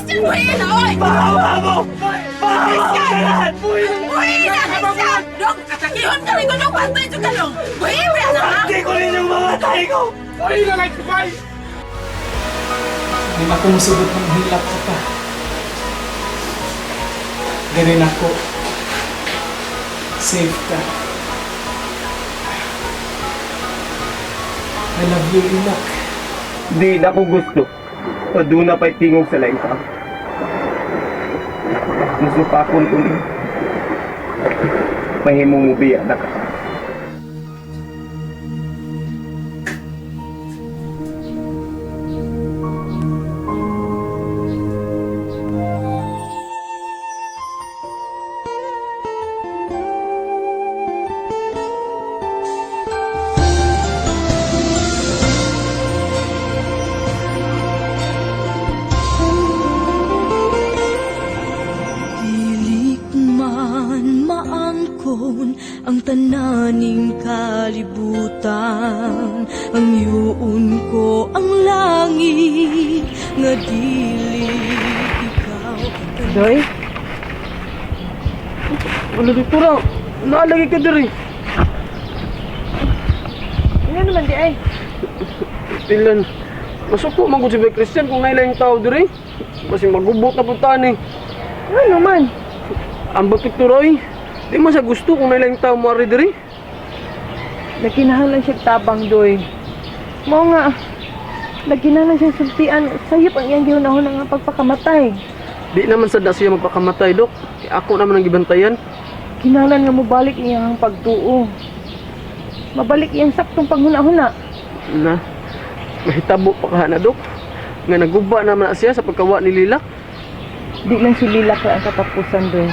Christian, buhi na, oy! Bahawa mo! Bahawa mo tanan! Buhi na, Christian! Dong, atakihon ka rin ko, dong! Pantay dyan ka, dong! Buhi na, ha? Hindi ko ninyong mamatay ko! Buhi na lang, bay! Di ba kung musugot ng hilak ko pa? Diri na ko. Safe ka. I love you, Ilak. Di na ko gusto. O doon na pa'y tingog sa laing tao. Musupakon ko niyo. Mahimong mubiya na ka. Dilik man maangkon ang tananing kalibutan, ang yuon ko ang langit nga dili ikaw. Doy? Ano dito raw? Naalagay ka diri. Ano naman di ay? Tilan. Masuko man ko si Bay Christian kung nailang tao diri. Kasi magubot na puntaan eh. Ano man? Ang batik turoy. Di man siya gusto kung nailang tao mo diri. Nagkinahanglan siya tabang, Doy. Mao nga, nagkinahanglan siya sultian. Sayop ang iyang gihunahon nga pagpakamatay. Di naman sa siya magpakamatay, Dok. Eh, ako naman ang gibantayan. Kinahanglan nga mobalik iyang pagtuo. Mabalik iyang saktong paghuna-huna. Na, mahitabo pa ka na, Dok. Nga naguba naman na siya sa pagkawa ni Lilak. Di lang si Lila kay ang katapusan, Doy.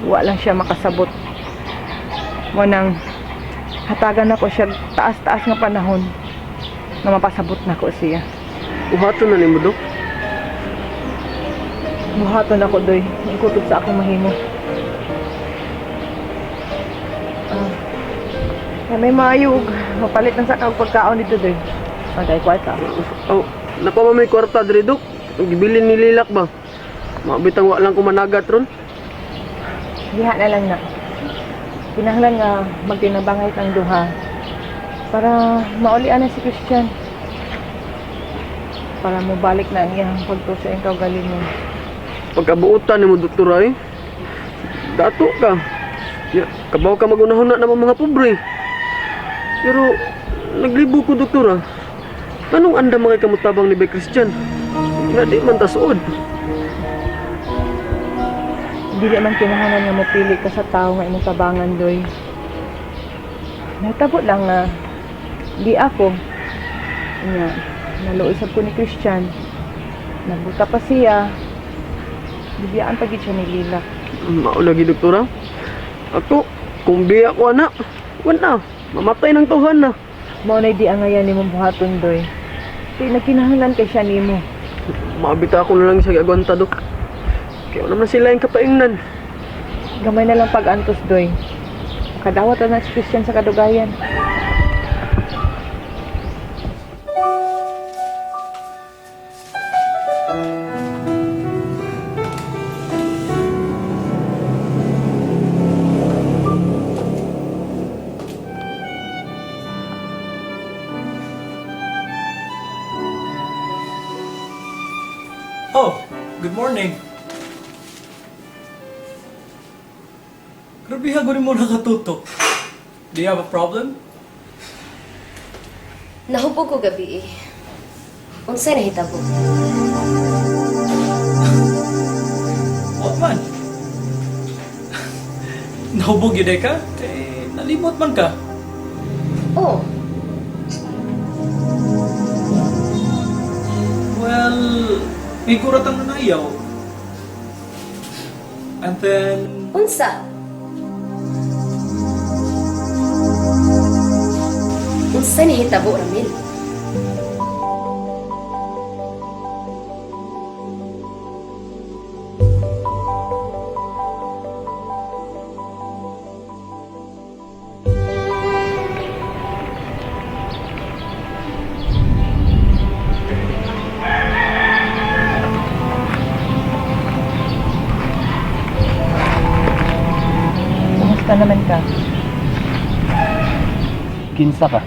Wa lang siya makasabot. Mo nang hatagan ako siya taas-taas nga panahon na mapasabot na ko siya. Uhato na nimo, Dok. Buhaton ako, Doy. Ang kutob sa akong mahimo. Ah. Ay, may maayog. Mapalit lang sa kag pagkaon dito, Doy. Magay kwarta. Oh, napa may kwarta diri, Dok. Ang gibilin ni Lilak ba? Mabitang wa lang ko managat ron. Diha na lang na. Kinahanglan nga magtinabangay kang duha para maulian na si Christian. Para mobalik na ang iyang pagtuo sa iyang kaugalingon. Pagkabuotan nimo, Doktor, ay. Dato ka. Ya, kabaw ka magunahon na naman mga pobre. Pero, naglibo ko, Doktora. Anong anda mga kamutabang ni Bay Christian? Nga di man tasuod. Dili man kinahanglan nga mopili ka sa tawo nga imong tabangan, Doy. Nahitabo lang nga di ako. Nya, naluoy sab ko ni Christian. Nagbuta pa siya. Bibiyaan pa gid siya ni Lila. Mao lagi, Doktora. Ako, kung biya ko anak, wala. Mamatay ng tuhan na. Mao nay di angayan nimong buhaton, Doy. Kay nagkinahanglan kay siya nimo. Maabita ako na lang sa agwanta, Dok. Kaya wala man sila yung kapaingnan. Gamay na lang pag-antos, Doy. Kadawat na si Christian sa kadugayan. Oh, good morning. Grabe ha, mo nakatutok. Do you have a problem? Nahubog ko gabi eh. Unsay nahitabo? What man? Nahubog yun eh ka? Eh, nalimot man ka. Oh, Well, may kuratang nanayaw. And then, unsa? Unsay nahitabo, Ramil? Asa naman ka? Kinsa ka?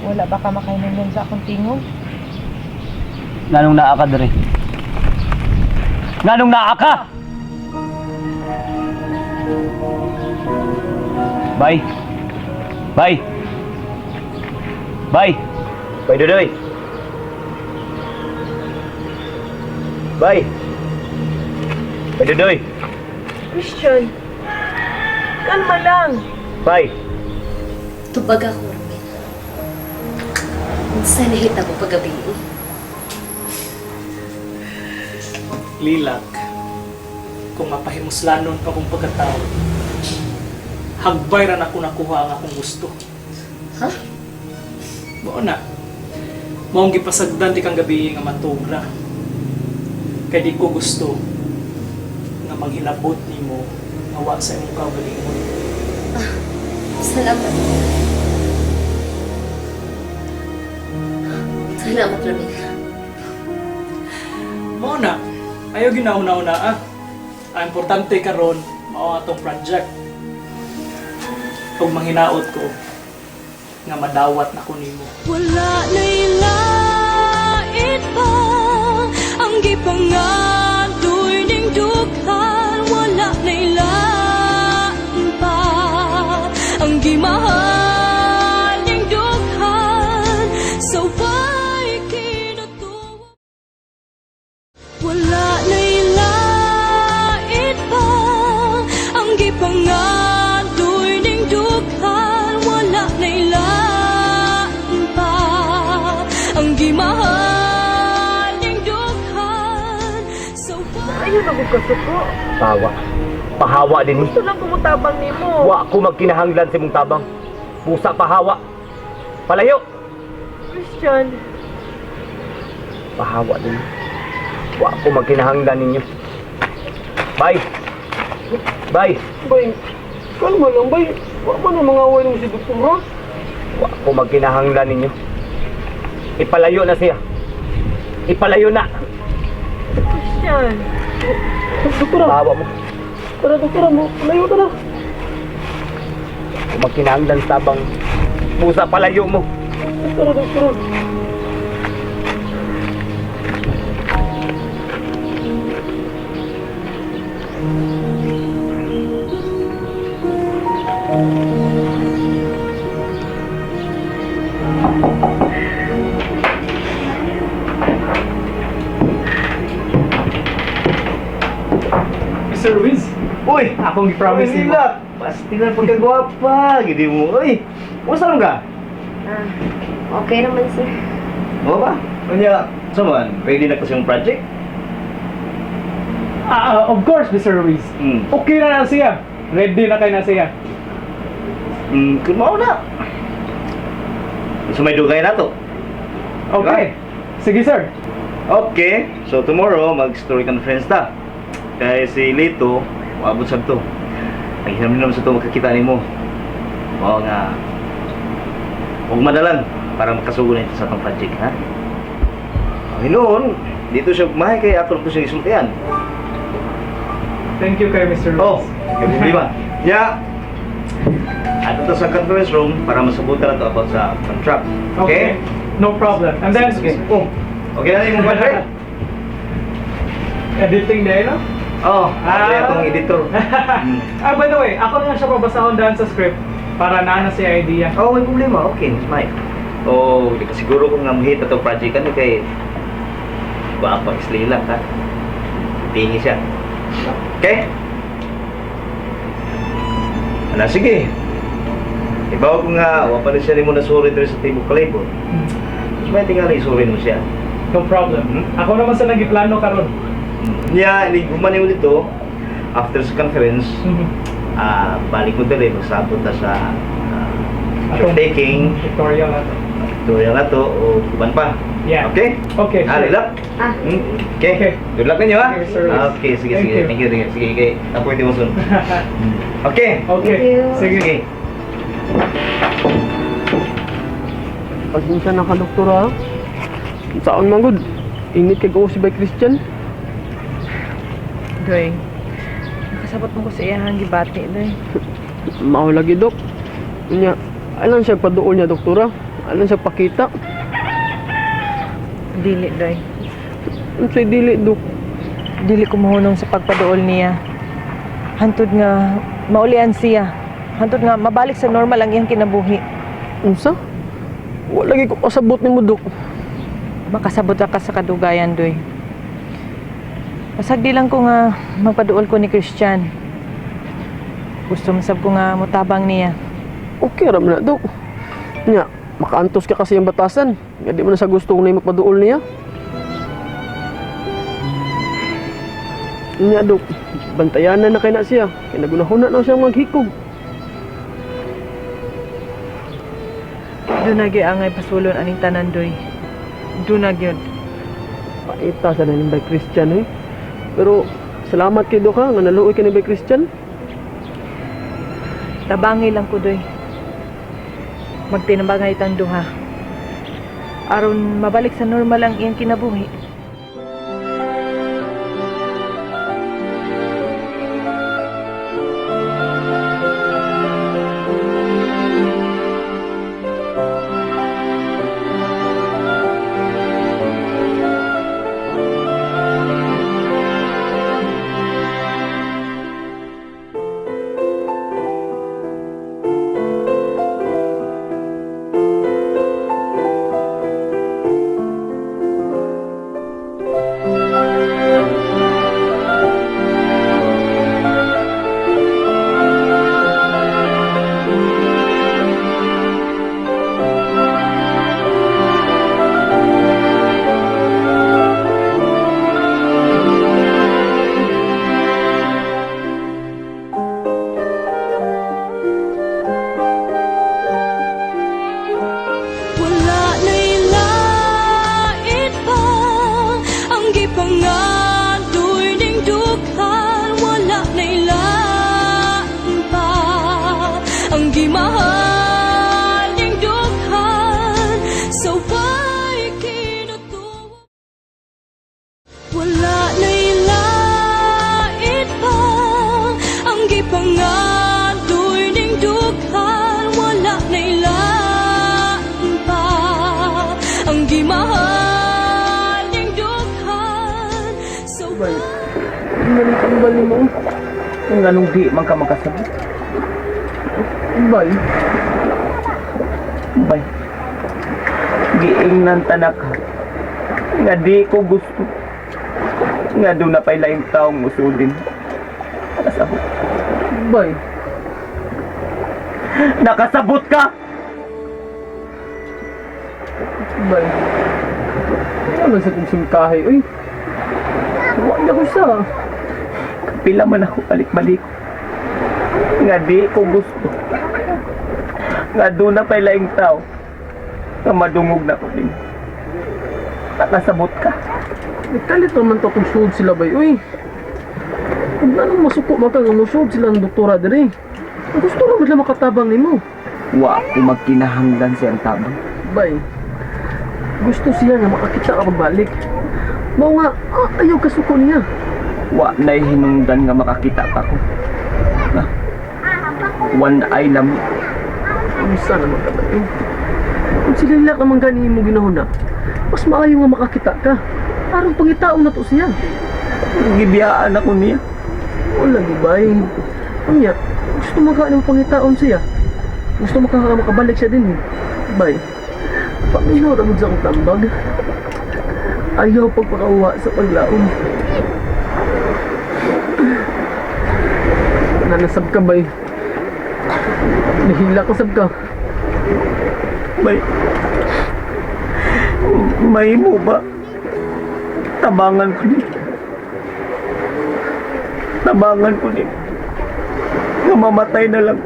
Wala ba ka makahinungdan sa akong tingog? Nganong naa ka diri? Nganong naa ka? Bye. Bye. Bye. Bye, Dudoy. Bye. Bye, Dudoy. Christian, kalma lang. Bye. Tubag ako, Ramil. Unsay nahitabo kagabi eh? Lilak, kung mapahimuslanon pa kong pagkatao, hagbay ra na ko nakuha ang akong gusto. Ha? Mao na. Maong gipasagdan di kang gabi nga matugra. Kay di ko gusto nga manghilabot nimo nga wa sa imong kaugalingon. Salamat. Salamat, Ramil. Mao na. Ayaw ginauna-una ah. Ang importante karon mao ang atong project. Ug manghinaot ko nga madawat na ko nimo. Wala na'y lait pa ang gipangandoy ning dughan. Wala na'y lain pa ang gimahal ning dughan. Sa way kinatuwa. Wala na'y lait pa ang gipangandoy ning dughan. Wala na'y lain pa ang gimahal ning dughan. Sa way Ayaw na ko kasuko. Pawa. Pahawa din. Gusto lang kumutabang nimo. Wa ko magkinahanglan sa imong tabang. Pusa pahawa. Palayo. Christian, Pahawa din. Wa ko magkinahanglan ninyo. Bye. Bye. Bay, kalma lang, bay. Wa man ang mga away nimo si doktora. Wa ko magkinahanglan ninyo. Ipalayo na siya. Ipalayo na. Christian. Doktora, Pahawa mo. tara doktora mo, layo tara. Kung magkinahanglan sa tabang. Pusa palayo mo. Tara doktora. Mr. Ruiz, Uy! akong gi-promise nimo. Pasti na pagkagwapa. Gidi mo. Uy! Kumusta naman ka? Ah, okay naman, sir. Oo ba? Unya, so man, ready na kasi yung project? Ah, of course, Mr. Ruiz. Okay na na siya. Ready na kay na siya. Kung mao na. So may dugay na to. Okay. Sige, sir. Okay, so tomorrow mag-story conference ta. Kay si Lito, maabot sa to. Ay hinam naman sa to makakita nimo. Oo nga. Huwag madalan para makasugo na ito sa atong project, ha? Ang Hinuon, dito siya mahay kay ato ko siya isultian. Thank you kay Mr. Ruiz. Oh, kay problema. Ya. Ato to sa conference room para masabutan na to about sa contract. Okay? No problem. And then, Sige. Oh, okay na yung contract? Editing day, no? Oh, ako Ah. atong editor. Ah, by the way, ako na lang siya pabasahon daan sa script para naa na siya idea. Oh, may problema. Okay, Miss Mike. Oh, di ka siguro kung nga mahit atong project ano kay baka pag lang ha. Tingi siya. Okay? Ala, sige. Ibaw ko nga, wa pa rin siya nimo nasuri diri sa Tibok Kalibot. Mas may tingali isuri mo siya. No problem. Hmm? Ako naman sa nagiplano karon. Niya, inig mo dito, after sa conference, balik mo diri, magsabot ta sa Atong- taking, Tutorial na to. tutorial na to, o kuban pa. Yeah. Okay? Okay, Ah, sure. good luck. Ah. Okay. Okay. Good luck ninyo, ha? Thank you, sir. Okay, sige, Thank sige. you. Thank you, thank you. Sige, okay. Apoy mo soon. Okay. Okay. Thank you. Sige. Sige. Pasensya na ka, doktora. Ha? Saan man gud? Init kay ko si Bay Christian. Doy, Makasabot mo ko sa iyang gibati, Doy. Mao lagi, Dok. Nya, alam siya paduol niya, doktora. Alam siya pakita. Dili, Doy. Unsay dili, Dok? Dili ko mahunong sa pagpaduol niya. Hantod nga maulian siya. Hantod nga mabalik sa normal ang iyang kinabuhi. Unsa? Wala lagi ko kasabot nimo, Dok. Makasabot ra ka sa kadugayan, Doy. Pasagdi lang ko nga magpaduol ko ni Christian. Gusto man sab ko nga motabang niya. Okay ra man na, Dok. Nya, makaantos ka kasi ang batasan. Nga di mo na sa gusto kung na magpaduol niya. Nya, Dok. Bantayanan na kay na siya. Kay nagunahuna na siya maghikog. Doon na gyud angay pasulon aning tanan, Doy. Doon na gyud. Paita sa nanin by Christian eh. Pero salamat kay Dok ha, nga naluoy ka ni by Christian. Tabangay lang ko, Doy. Magtinabangay tang duha. Aron mabalik sa normal ang iyang kinabuhi. Wala na'y lait pa ang gipangadoy ning dughan. Wala na'y lain pa ang gimahal ning dughan. Sa way kinutuo. Wala na'y lait pa ang gipangadoy ning dughan. Wala na'y lain pa ang gimahal ning dughan. Sa way Balik ang mo. Kung anong di man ka makasabot. Bay, Bay. Giingnan tanak ka. Nga di ko gusto. Nga doon na pa'y laing taong musudin. Nakasabot. bay. Nakasabot ka! Bay. Ano sa kong singkahe, uy. Wala ko sa. Pila man ako balik-balik. Nga di ko gusto. Nga doon na pa'y laing tao. Nga madungog na ko din. Nakasabot ka. Nagkalit naman to kung sud sila bay, uy. Kung anong masuko man ka, nga musud sila ng doktora dire. Ang gusto naman sila makatabang nimo. Wa ko magkinahanglan siyang tabang. Bay, gusto siya nga makakita ka pagbalik. Mao nga, ayaw kasuko niya. Wa na'y hinungdan nga makakita pa ko. Na, one eye lang. Unsa naman ka ba, eh? Kung sila nila ka man gani mo ginahuna, mas maayo nga makakita ka. Aron pangitaon na to siya. Gibiyaan ako niya. Wala di ba eh. Unya, gusto mo ka ng pangitaon siya. Gusto mo ka nga makabalik siya din eh. Bay, paminaw ra gud sa akong tambag. Ayaw pagpakauwa sa paglaom. Nanasab ka, bay. Nahila ka sab ka. May... May mo ba? Tabangan ko ni. Tabangan ko ni. Nga mamatay na lang.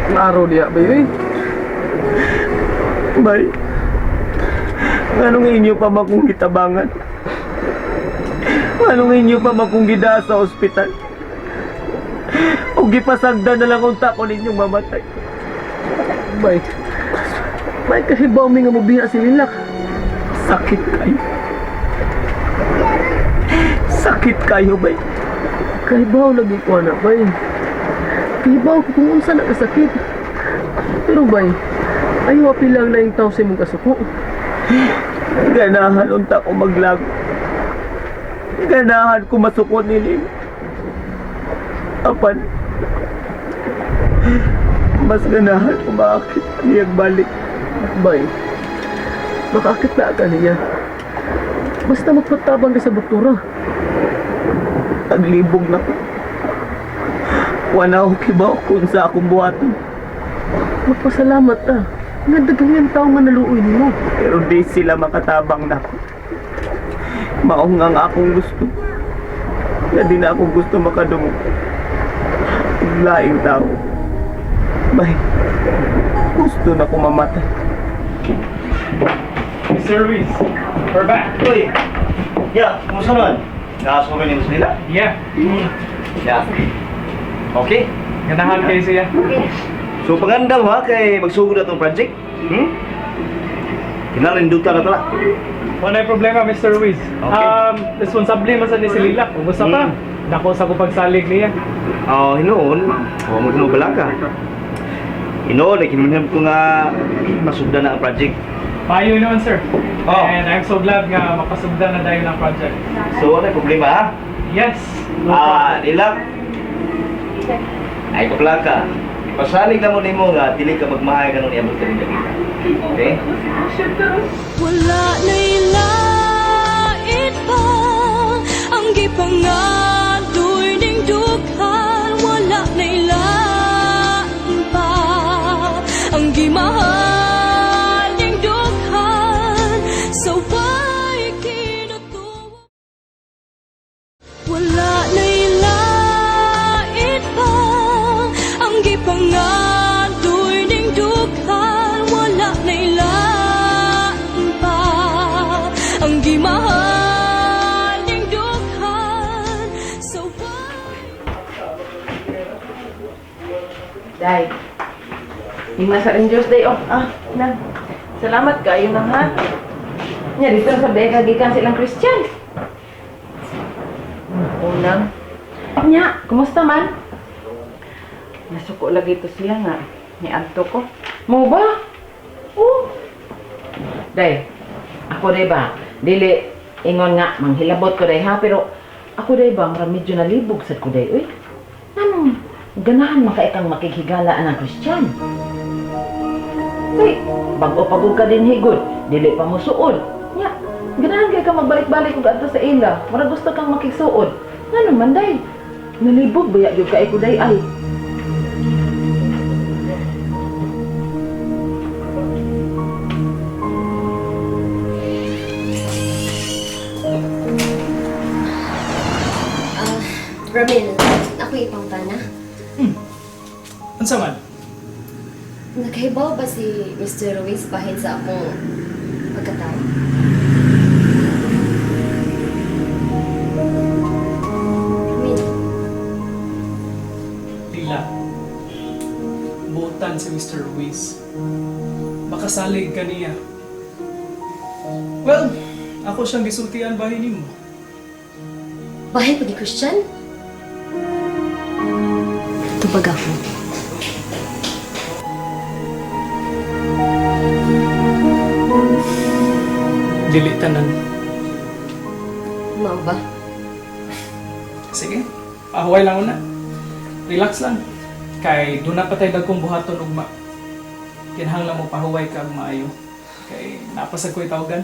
Ang araw niya, bay, eh. Bay. Anong inyo pa ba kong gitabangan? Anong inyo pa ba kong gidaa sa ospital? O gipasagda na lang unta ko ninyong mamatay. Bay, bay, kahibaw mi nga mobiya si Lilak. Sakit kayo. Sakit kayo, bay. Kahibaw lagi ko na, bay. Kahibaw ko kung unsa na kasakit. Pero bay, ayaw apil lang laing tao sa imong kasuko. Ganahan unta ko maglago. Ganahan ko masukot ni Lila. Apan, mas ganahan ko maakit niyag balik. Bay, makaakit na ka niya. Basta magpatabang ka sa doktora. Taglibog na ko. Wala ko kibaw kung sa akong buhaton. Magpasalamat ta. Nga daghan tao nga naluoy nimo. Pero di sila makatabang na ako. Mao nga ang akong gusto. Na di na ako gusto makadungog. Og laing tao. Bay, gusto na ko mamatay. Mr. Ruiz, we're back. Uy! Yeah, kumusta naman? Nakasuko ni Miss Lila? Yeah. Yeah. Okay. Ganahan kayo siya. So pagandam ha kay magsugod na tong project. Kinalindutan na tala. Wala problema, Mr. Ruiz. Okay. Responsable man sa ni si Lila. Kung gusto pa, dako sa ko pagsalig niya. Oh, hinuon, wa mo mo balaka. Hinuon, ay kinunham ko nga masugdan na ang project. Payo noon, sir. Oh. And I'm so glad nga makasugdan na dayon ang project. So wala problema ha? Yes. No Ah, problem. Lila. Ay paplaka. Ipasalig na mo nimo nga dili ka magmahay kanang niabot ka rin kita. Okay? Wala na'y lait pa ang gipangadoy ning dughan. Wala na'y lain pa ang gimahal ning dughan. Sa way kinutuo. Wala na'y lait pa ang gipangadoy ning dughan. Wala na'y lain pa ang gimahal ning dughan. Sa way Day. Hima sa rin Diyos, day. Oh, ah, nang. Salamat kayo nang ha. Nya dito sa Beka gikan silang Christian. Unang. Nya, kumusta man? Nasuko lagi to siya nga. Niadto ko. Mo ba? Oh. Day, ako day ba? Dili ingon nga manghilabot ko day ha, pero ako day ba mura medyo nalibog sad ko day uy. Anong ganahan man kay kang makighigala ang Christian? Uy, bago pagod ka din higod, dili pa mo suod. Nya, ganahan kay ka magbalik-balik og adto sa ila. Mura gusto kang makigsuod. Ngano man day? Nalibog ba gyud kay ko day ay? Ah, Ramil, ako ipangtana. Unsa man? Nakahibaw ba si Mr. Ruiz bahin sa akong pagkatao? Ramil, Lila. Buotan si Mr. Ruiz. Makasalig ka niya. Well, ako siyang gisultian bahin nimo. Bahin pagi Christian? Tubag ako. Dili tanan. Mao ba? Sige, ahuway lang una. Relax lang. Kay doon na patay dagkong buhaton ugma. Kinahanglan mo pahuway ka og maayo. Kay napasag ko'y tawagan.